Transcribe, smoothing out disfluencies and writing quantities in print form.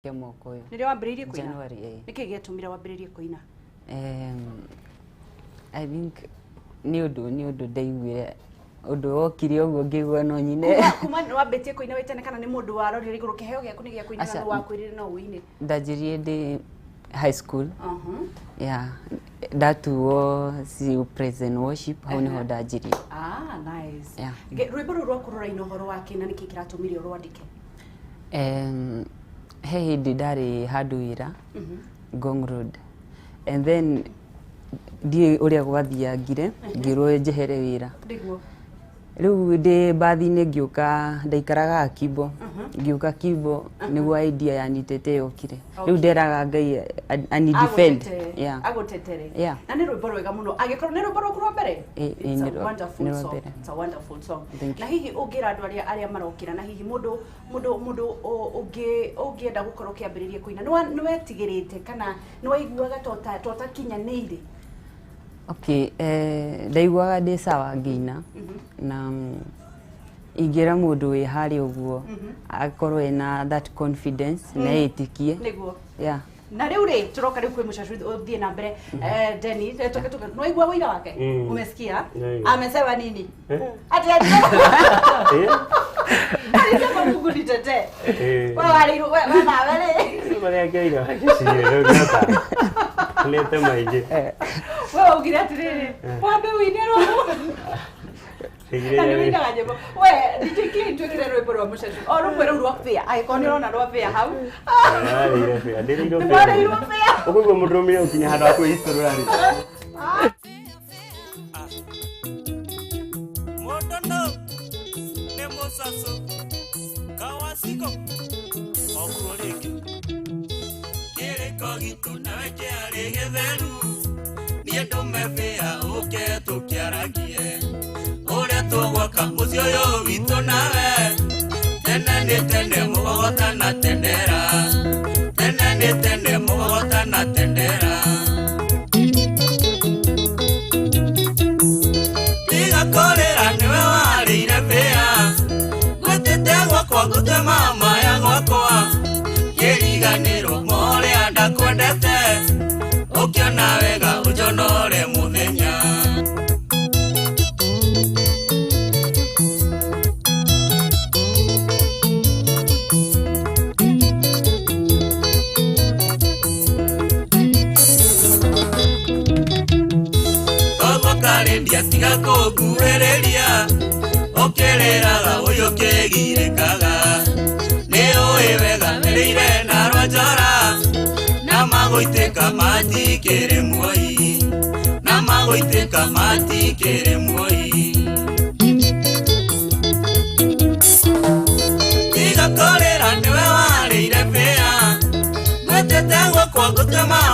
Kĩa mwaka ũyũ. Nĩrĩo wambĩrĩirie kũina? January, ĩĩ. Nĩkĩ gĩatũmire wambĩrĩrie kũina? I think nĩ ũndũ ndaiguire ũndũ wokire ũguo ngĩigua no nyine. Kuma wambĩtie kũina wĩ tene kana nĩ mũndũ warorire igũrũ, kĩheo gĩaku nĩ gĩa kũina, na Aca. nĩ wakwĩrire no ũine? Ndanjirie ndĩ high school. Yeah, ndatuo CU praise and worship, hau niho ndanjirie. Ah, nice. Yeah. Rwĩmbo rũu rwaku rũraina ũhoro wa kĩ na nĩkĩ kĩratũmire ũrwandĩke? He hĩndĩ ndarĩ handũ wĩra Ngong Road, and then ndiũĩ ũrĩa gwathiangire ngĩrwo njehere wĩra. Rĩu ndĩ mbathi-inĩ ngĩũka, ndaikaraga Kimbo, ngĩũka Kimbo nĩguo idea ya Nitete yokire. Rĩu nderaga Ngai ani defend. Agũtetere. Yeah. Agũtetere. Yeah. Na nĩ rwĩmbo rwega mũno, angĩkorwo nĩ rwĩmbo rwaku rwa mbere. Ĩ, It's nĩ a wonderful nĩ rwa song. mbere. It's a wonderful song. Thank Na hihi ũngĩra andũ arĩa marokĩra, na hihi mũndũ ũngĩenda gũkorwo ũkĩambĩrĩria kũina, nĩ wetigĩrĩte kana nĩ waiguaga ta ũtakinyanĩire? Okay, ndaiguaga ndĩ sawa ngĩina na ingĩra mũndũ wĩ harĩa ũguo akorwo ena that confidence na ĩtikie. Yeah. Na rĩu rĩ, tũroka rĩu kwĩ mũcacu, ũthiĩ na mbere. Denny, tũke tũke nĩwaigua wũira wake? Mm. Umesikia? Nĩwaigua. Amesema nini? Eh? Ati Eh? alisema Mungu nitetee. Eh. Wewe warĩirwo we nawe rĩ? Marĩa ngĩoiga gĩcigo rĩu nĩota nĩte maingĩ. Wewe augire atĩrĩrĩ, wambe ũine rũmwe na nĩ ũinaga nyĩmbo we. DJ Clean, twĩkĩre rwĩmbo rwa mũcacu o rũmwe rũu rwa bĩa, angĩkorwo nĩ ũrona rwa bĩa hau. Nĩwarĩire bĩa, ndĩrĩirwo. Nĩ warĩirwo bĩa. Ũkũigua mũndũrũme ũkinya handũ ha kwĩitũrũra rĩ. Mũndũ no nĩ mũcacũ kawaciko okuo rĩngĩ kĩrĩko gitũ nawe kĩarĩ gĩtheru, niĩ ndũme bĩa ũke tũkĩaragie ũrĩa tũgwaka mũciĩ ũyũ witũ nawe tene nĩ tene, mũgogota na tendera, tene nĩ tene, mũgogota na tendera. Tiga kũrĩra, nĩwe warĩire bĩa, gwĩtĩte gwakwa ngũtue mama ya gwakwa, kĩriganĩrwo morĩa ndakwendete, ũkĩona wega ũnjonore mũthenya. Koguo karĩndia, tiga kũnguhĩrĩria, ũkĩrĩraga ũyũ ũkĩgirĩkaga, nĩ ũĩ wega wĩrĩire na rwanjora na magũitĩka matikĩrĩ muoi, na magũitĩka matikĩrĩ muoi. Tiga kũrĩra, nĩwe warĩire bĩa, gwĩtĩte gwakwa ngũtue mama.